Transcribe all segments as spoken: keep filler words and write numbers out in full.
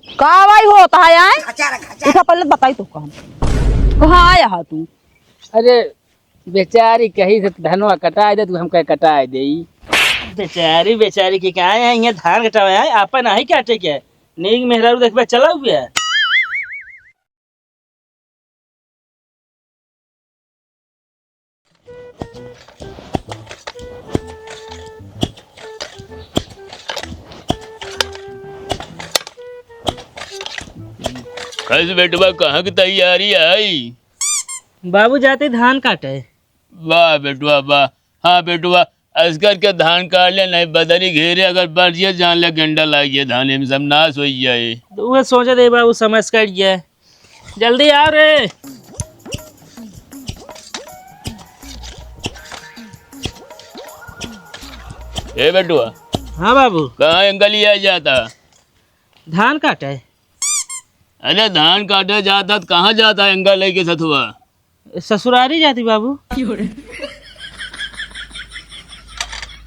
का भाई होत है, आए? देखा, पहले बताई तो कहाँ, कहाँ आया है तू? अरे, बेचारी कही से धनवा कटाए दे, तू हमके कटाए देई। बेचारी, बेचारी के का है, यहाँ धान कटावे है, आपन नाही काटे के। नीक मेहरारू देखबे, चला हुआ। कैसे बेटवा, कहाँ की तैयारी आई? बाबू जाते धान काटे। वाह बेटवा, वाह। हाँ बेटवा, असकर के धान काट ले, नहीं बदरी घेरे, अगर बढ़ जाए, जान ले गेंडा लाग जाए, धाने में सब नाश हो जाए। तो वह सोचे थे बाबू, समय से कट जाए। जल्दी आओ रे। ए बेटुआ। हाँ बाबू। कहाँ एंगा लिया जाता? धान काटे। अरे धान काटे जाता तो कहाँ जाता एंगा लेके सथुआ? ससुरारी जाती बाबू।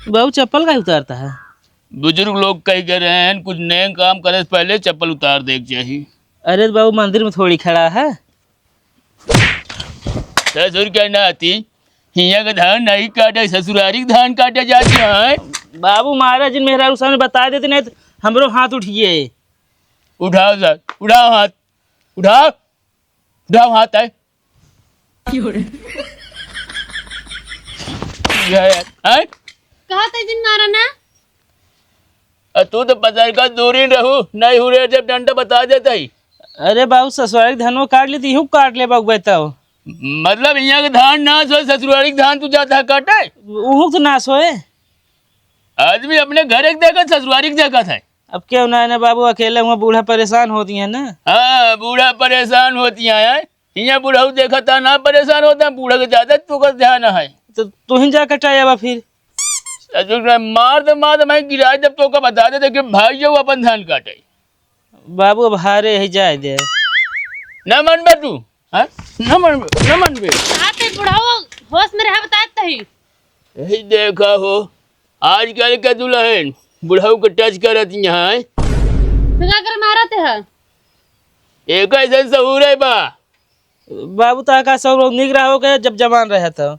बाबू चप्पल का उतारता है? बुजुर्ग लोग कह के रहे हैं, कुछ नए काम करे से पहले चप्पल उतार दे के चाहिए। अरे बाबू मंदिर में थोड़ी खड़ा है। ससुर के नाती, हियां के धान नहीं काटे, ससुरारी के धान काटे जाती है। बाबू महाराज जिन मेहरारू सामने बता देते नहीं तो हमरो हाथ उठिए। उठाओ सर, उठाओ हाथ, उठाओ, उठाओ हाथ है। क्यों रे? ये है, हैं? कहा ते जिन मारा ना? अ, तू तो पता का दूरी रहू, नहीं हो रे, जब डंडा बता देता ही। अरे बाबू, ससुराल के धनवा काट लेती, इहू काट ले बाबू, बताओ। मतलब, यहाँ के धान नाश होए, ससुराल के धान तू जाता है काटे? उहू तो नाश होए। आदमी अपने घर एक देखत, ससुराल एक देखत है। अब क्यों ना, ना बाबू, अकेले हुआ बूढ़ा परेशान होती है ना। हाँ, बूढ़ा परेशान होती है, हैं? हियाँ बुढ़ऊ देखता ना परेशान होता, बूढ़ा के ज्यादा तो का ध्यान है। तो तू ही जा कटाया बा फिर। ससुर ने मार दे, मार दे, मैं गिरा जब तो का बता दे, देखिए भाई जो अपन धान काटे। बाबू अब हारे ही जाए दे। ना मन बे तू, हाँ? ना मन बे, ना मन बे। आते बुढ़ऊ होश में रहा बताए तही। यही देखा हो, आजकल के दुल्हन बुढ़ऊ के टच करत यहाँ है। तो का कर मारत है? एक ऐसे सहूर है बा। बाबू, ता का सब लोग निक रहो के जब जवान रहे तो।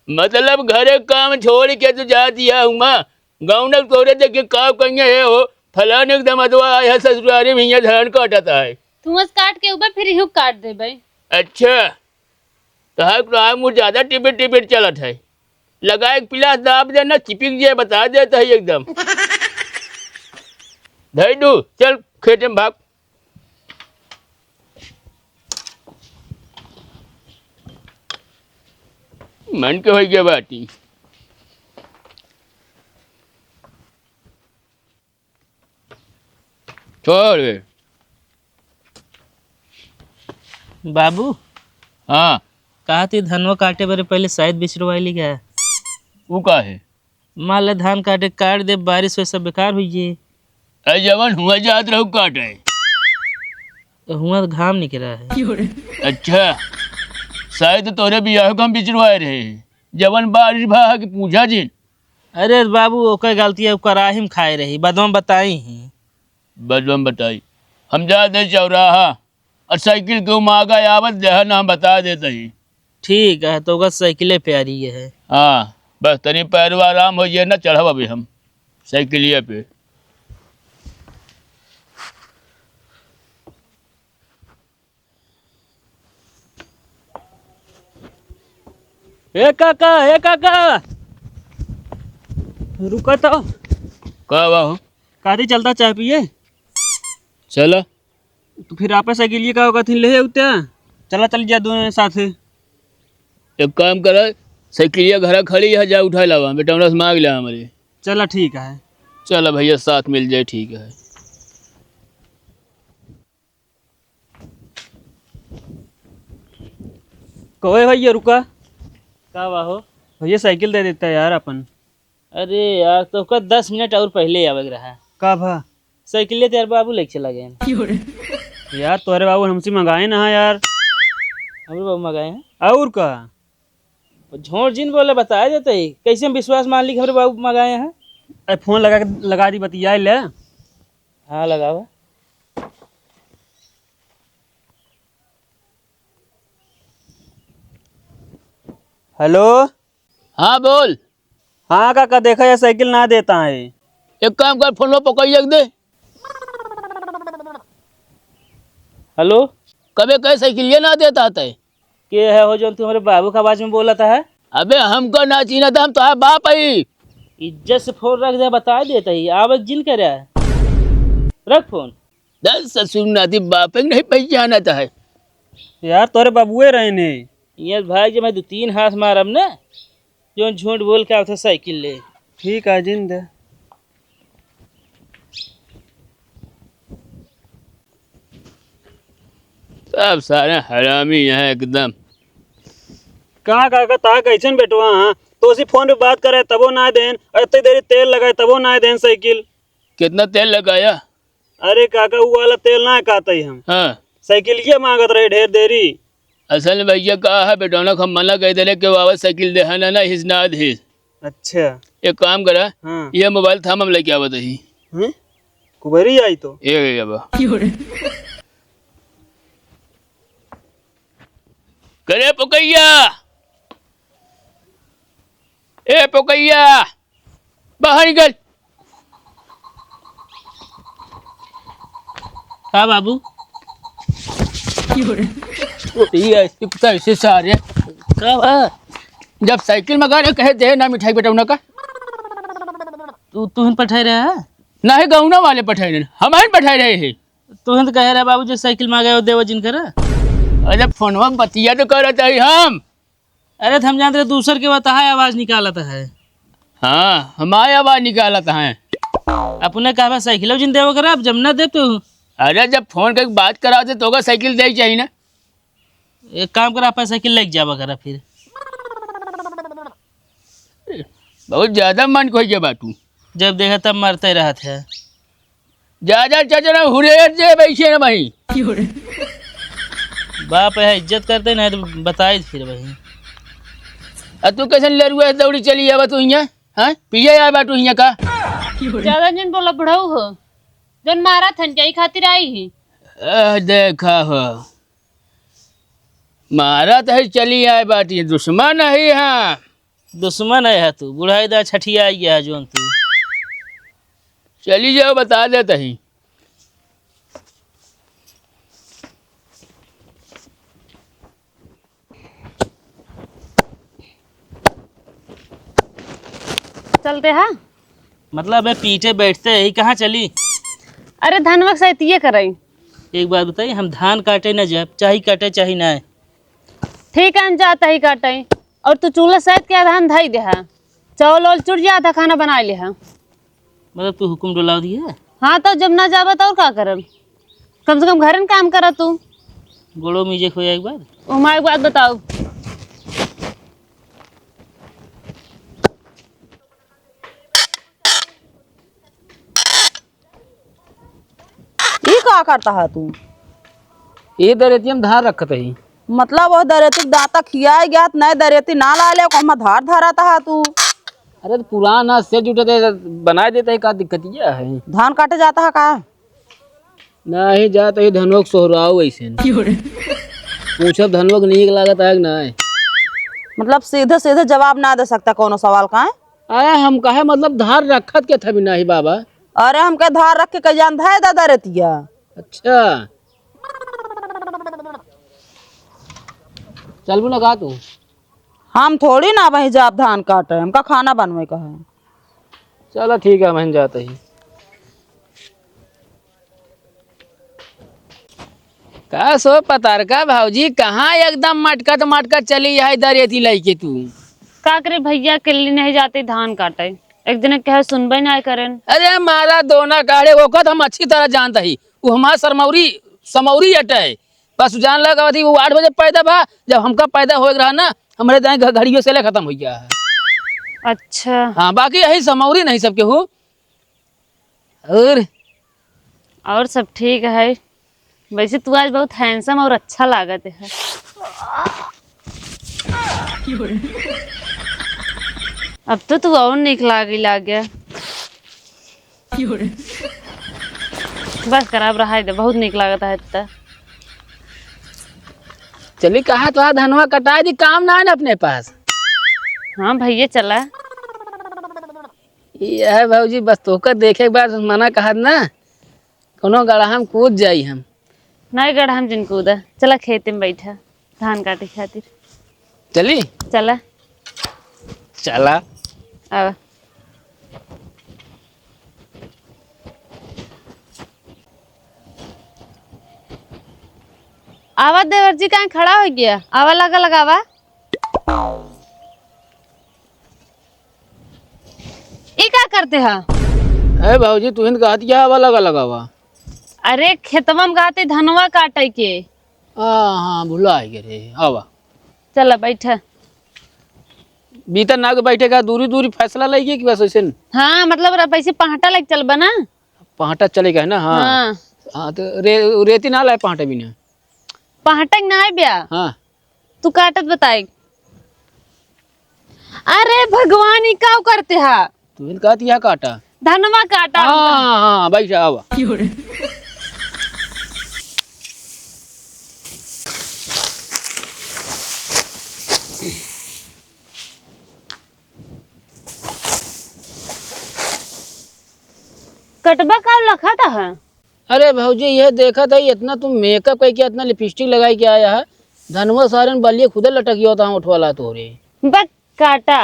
मतलब, घरे काम छोड़ के तू जा दिया हुआ, गाँव न तोरे देख के का कहिए है हो, फलाने के दमदवा आया है ससुरारी में, यहाँ धान काटता है। तू बस काट के ऊपर फिर इहू काट देबे। अच्छा, तो है तो मुँह ज्यादा टिपिट टिपिट चलत है, लगा एक पिलास दाब देना, चिपिक जे बता देता है एकदम। धई दू, चल खेते में भाग। मन के होई गया बाटी। छोड़ बे। बाबू। हाँ। कहा थी धनवा काटे बरे पहले शायद बिचरवाई ली गया। वो का है? मान ले धान काटे, काट दे, बारिश होए, सब बेकार हुई जे। अरे जवन हुआ जात रहू काटे। तो हुआ तो घाम निकला है। अच्छा, शायद तो तोरे बियाह का हम बिचरवाए रहे, जवन बारिश भा है कि पूछा जिन। अरे बाबू, ओकर गलती है, कराही में खाए रही, बदवा में बताई ही। बदवा में बताई, हम जा दे चौराहा। और साइकिल के मागा आवत देहा ना, हम बता देते ही। ठीक है, तो ओकर साइकिले प्यारी है। हाँ, बस तनी पैरवा आराम हो जाए ना, चढ़ब अभी हम साइकिलिया पे। ए काका, ए काका, रुका तो। का बा हो? काती चलता चाय पिए? चला। तो फिर आपे साइकिलिया का कथिन ले उते? चला चल जा दोनों साथे। एक काम करा, साइकिलिया घरा खड़ी है, जा उठा लावा, बेटा हमरा से मांग ले हमारे। चला ठीक है। चला भैया, साथ मिल जाए, ठीक है। कहे भैया रुका। का बा हो? भैया साइकिल दे देता यार अपन। अरे यार, तो का दस मिनट और पहले आवे के रहा। का भा? साइकिल ले तेरे बाबू लेके चला गए। यार तोरे बाबू हमसे मंगाए ना है यार। हमरे बाबू मंगाए हैं। और का? झोंट जिन बोले, बता देते ही। कैसे हम विश्वास मान ली कि हमरे बाबू मंगाए हैं? अरे फोन लगा के, लगा दी, बतिया ले। हाँ लगावा। हेलो। हाँ, बोल। हाँ काका, देखा, ये साइकिल ना देता है। एक काम कर, फोनवा पकड़िए के दे। हेलो। कबे कहे साइकिल ये ना देता है तय? के है हो जौन तू हमरे बाबू का आवाज में बोलत है? अबे हमका ना चीन्हत है, हम तोहार बाप हई। इज्जत से फोन रख दे, बता देत ही, आवे के जिन करे। रख फोन। दस ससुर नाती बाप है, नहीं पहचानत है। यार तोरे बाबुए रहे ने। ये भाई जे मैं दो तीन हाथ मारब ना, जौन झूठ बोल के आवत है साइकिल ले। ठीक है, जिन दे। सब सारे हरामी हैं एकदम। कहाँ काका, ता कैसन बेटवा, हाँ? तो उसी फोन पे बात करे तबो ना देन, और इतनी देरी तेल लगाए तबो ना देन साइकिल। कितना तेल लगाया? अरे काका, वो वाला तेल ना कहते ही हम। हाँ। साइकिल ये मांगत रहे ढेर देरी। असल में भैया का है, बेटौना को हम मना कह देले कि बाबा साइकिल दे है ना, ना हिस ना दिस। अच्छा। एक काम करा, हाँ। ये मोबाइल थाम, हम लेके आवत ही। हैं? कुबेरी आई तो। ए गई अब। करे पोकैया, ए पोकैया, बाहर निकल। का बाबू? ये ऐसे पता ऐसे सारे। का बा? जब साइकिल मंगा रहे, कहे दे ना मिठाई बेटौना का। तू, तू हिन पठाए रहे है? नहीं, गौना वाले पठाए रहे, हम हिन पठाए रहे हैं। तू हिन कहे रहे बाबू, जो साइकिल मांगे वो देवा जिन करा। अरे फोनवा बतिया तो करत है हम। अरे, त हम जानत रहे दूसर के बा, तहार आवाज निकालत है। हाँ, हमार आवाज निकालत है। अपने कहबा साइकिल जिन देबो करा, अब जब ना दे तू। अरे, जब फोन करके बात करावत है, तो ओकर साइकिल दे चाहिए ना। एक काम करा, अपन साइकिल लेके जाबा करा फिर। बहुत ज्यादा मन खोई के बाटू। जब देखा तब मरते रहत है। जा, जा, चाचा ना हुरेर जे बैठे ना भाई। बाप है, इज्जत करते ना तो बताई फिर भाई। आ तू कैसन लरुआ दौड़ी चली आवा तू हियाँ? हाँ? पिए आए बाटू हियाँ का? ज्यादा जन बोला बुढ़ऊ हो। जन मारा थन के खातिर आई ही। आ, देखा हो। मारा तो है चली आए बाटी, दुश्मन है हाँ। दुश्मन है तू, बुढ़ाई दा छठिया गया है जोन तू। चली जाओ, बता देत ही। चलते हैं? मतलब, ए पीटे बैठते ही कहाँ चली? अरे, धनवा के सैतिये करई। एक बात बताई, हम धान काटे न जाब, चाही काटे, चाही ना। ठीक है, हम जात ही काटे। और तू चूल्हा सैत के धान धई देहा, चावल वावल चुर जा, आधा खाना बनाइ लेहा। मतलब, तू हुकुम डोलाव दिया? हाँ, तो जब ना जाबा, तो और का करब? कम से कम घरन काम करा तू। गोड़ो मीजे खोया एक बार। ओमा एक बात बताओ। ई का करता है तू? ई दरेती हम धार रखत ही। मतलब, वो दरेती के दांता खियाए गया, त नए दरेती ना ला ले, को हम धार धराता है तू। अरे, तो पुराना से जुटे थे, बनाए देते हैं, का दिक्कत ये है? धान काटे जाता है का? नहीं, जात ही धनवा के सोहराव ऐसे न। पूछब धनवा के नीक लागत है कि नहीं? मतलब, सीधे सीधे जवाब ना दे सकता कोनो सवाल का, हैं? अरे, हम कहे, मतलब, धार रखत के थबी नहीं बाबा। अरे, हमके धार रख के कह जान धाय दादा रहतिया। अच्छा, चलबू ना का तू? हम थोड़ी ना वहीं जाब धान काटे, हमका खाना बनवे का है। चलो ठीक है, हम जाते ही। का सो पतारका भौजी, कहाँ एकदम मटकत मटकत चली है दरेती लइके तू? का करे भैया, अकेले नहीं जाते धान काटे, एक दिन कहे सुनबे ना करेन। अरे मारा दोना काढ़े, ओकर हम अच्छी तरह जानत ही, वो हमार सरमौरी, समौरी अटे। बस जान लगा थी, वो आठ बजे पैदा भा, जब हमका पैदा होए के रहा ना, हमरे दाएं घ-, घड़ियों से ले खत्म हो गया है। अच्छा। हाँ, बाकी यही समौरी नहीं सबके हो। और? और सब ठीक है। वैसे तू आज बहुत handsome और अच्छा लागत है। अब तो तू और निक लागे लाग गया। बस कर, अब रहाई दे, बहुत निक लागत है इतना। चली कहा तो धनवा कटाई दी, काम ना है ना अपने पास। हाँ भइया, चला। यह भौजी, बस तोहका देखे के बाद मना कहत ना, कौनो गड़हा में कूद जाई हम। नहीं, गड़हा में जिन कूदा, चला खेते में बैठा धान काटे खातिर। चली? चला। चला। आवा। आवा देवर जी, काहे खड़ा हो गया? आवा, लगा लगावा। ई का करते हा? ए भौजी, तू हिंद कहत क्या आवा, लगा लगावा? अरे, खेतवा में कहते धनवा काटे के। हाँ, हाँ, भुला गए रे। आवा। चला, बैठा। बीता ना के बैठे का, दूरी दूरी फैसला लेके कि बस ऐसे न? हाँ, मतलब, अब ऐसे पहाटा लग चलबा ना। पहाटा चले का है ना? हाँ। हाँ। हाँ, तो रे-, रेती ना लाए पहाटा बिना। पहाटा के ना आए ब्या। हाँ। तू काटत बताए। अरे भगवान, ई का करते हा? तू हिंद कहत यह काटा। धनवा काटा हाँ, हमका। हाँ, हाँ, बैठ जा, आवा। कटबा का लखत है? अरे भौजी, यह देखत है, इतना तुम मेकअप करके, इतना लिपस्टिक लगाई के आया है, धनवा सारन बलिए खुदे लटकियो था उठवाला तोरे। बक काटा।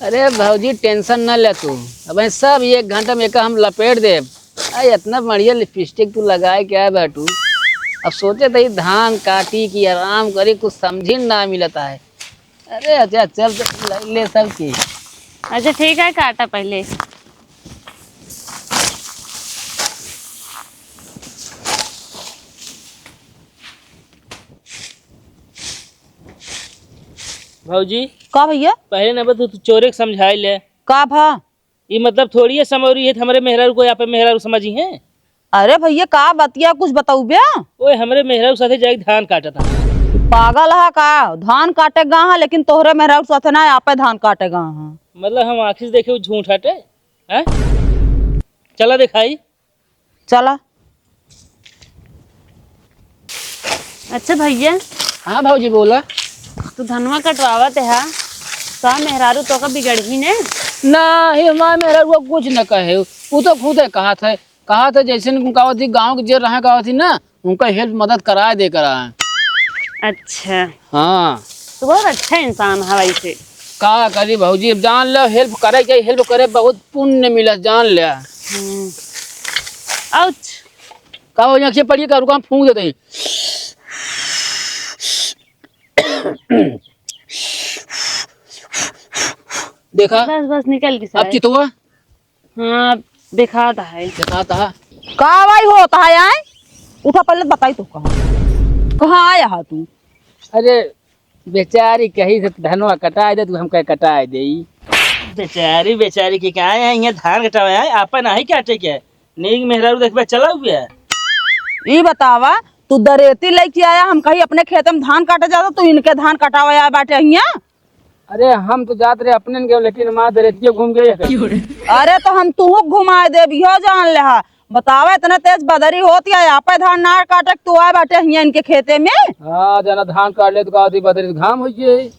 अरे भौजी, टेंशन न ले तू, अब ये सब एक घंटा में एका हम लपेट देब। अरे, इतना बढ़िया लिपस्टिक तू लगाए के आए बाटू। अब सोचे त ई धान काटी कि आराम करी, कुछ समझी ना मिलता है। अरे अच्छा, चल तो ले, ले सब की। अच्छा ठीक है, काटा पहले। भौजी, का भैया? पहले नंबर तो तू चोरे के समझाई ले। का भा? ई मतलब थोड़ी है समौरी है, हमरे मेहरारू को यहाँ पे मेहरारू समझी हैं? अरे भैया, का बतिया कुछ बतौबे? ओए, हमरे मेहरारू साथे जाके धान काटत है। पागल है का? धान काटे गा है, लेकिन तोहरे मेहरारू साथे ना, यहाँ पे धान काटे गा है। मतलब हम आँखी से देखे वो झूठ हटे, हैं? चला दिखाई। चला। अच्छा भैया। हाँ भौजी, बोला। तू धनवा कटवावत है, का मेहरारू तोका बिगड़ही ने? ना, ही हमारे मेहरारू कुछ न कहे, वो तो खुदे कहत है, कहत है जैसे न कहत थी, गाँव के जे रहे कहत थी ना, उनका हेल्प मदद कराए दे करा। अच्छा। हाँ। तू बहुत अच्छा इंसान है वैसे। का करी भौजी, अब जान ले, हेल्प करे के, हेल्प करे बहुत पुण्य मिला, जान ले। हम्म। आउच। का हो, आँखें पड़ी का, रुका, हम फूंक देते हैं। देखा? बस, बस, निकल गई अब सारे। चितवा? हाँ, देखात है। देखात है। का भाई होत है, आए? उठा, पहले बताई तो कहाँ? कहाँ आया हा तू? अरे, बेचारी कही से धनवा कटाए दे, तू हमका कटाए देई। बेचारी, बेचारी के का है, यहाँ धान कटावे आए, आपन नाही काटे के। नीक मेहरारू देखबे, चला हुए। ई बतावा, तू दरेती लेके आया, हम कही अपने खेत में धान काटे जाता, तू इनके धान कटावे आया बाटे हियाँ? अरे, हम तो जात रहे अपने के, लेकिन हमार दरेतिया घूम गई है। अरे, तो हम तुहू घुमाए देब, इहो जान ले हा। बतावा, इतना तेज बदरी होत है, आपे धान ना काटे, तू आए बाटे हियाँ इनके खेते में। हाँ, जना धान काट ले तो का होती, बदरी से घाम हो गई।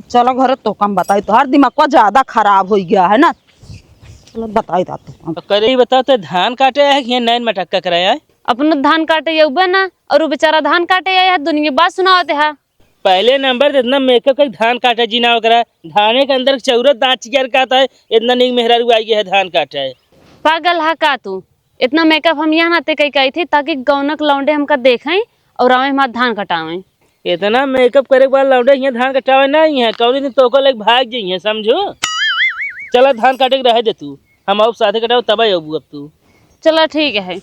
चलो घरे, तो कम बताई, तोहार दिमाग ज्यादा खराब हो गया है ना। चलो बताई दा तो। अब करे ही बता, तो धान काटे है कि ये नैन मटक्का कराया है? अपना धान काटे ये उबे ना, और वो बेचारा धान काटे आया है, दुनिया बात सुनावते है। पहले नंबर तो इतना मेकअप कई धान काटे जी ना ओकरा, धाने के अंदर चौरत दांत चिकर का आता है, इतना नीक मेहरारू आई है धान काटे। पागल हा का तू? इतना मेकअप हम यहाँ नाते कई कई थी ताकि गौनक लौंडे हमका देखें और आवे हमार धान कटावें। इतना मेकअप करे के बाद लौंडे यहाँ धान कटावे ना आई हैं, कौन दिन तोको लेके भाग जाई हैं, समझो? चला धान काटे के रहे दे तू, हम अब साथे कटाओ तब अबू अब तू। चला ठीक है।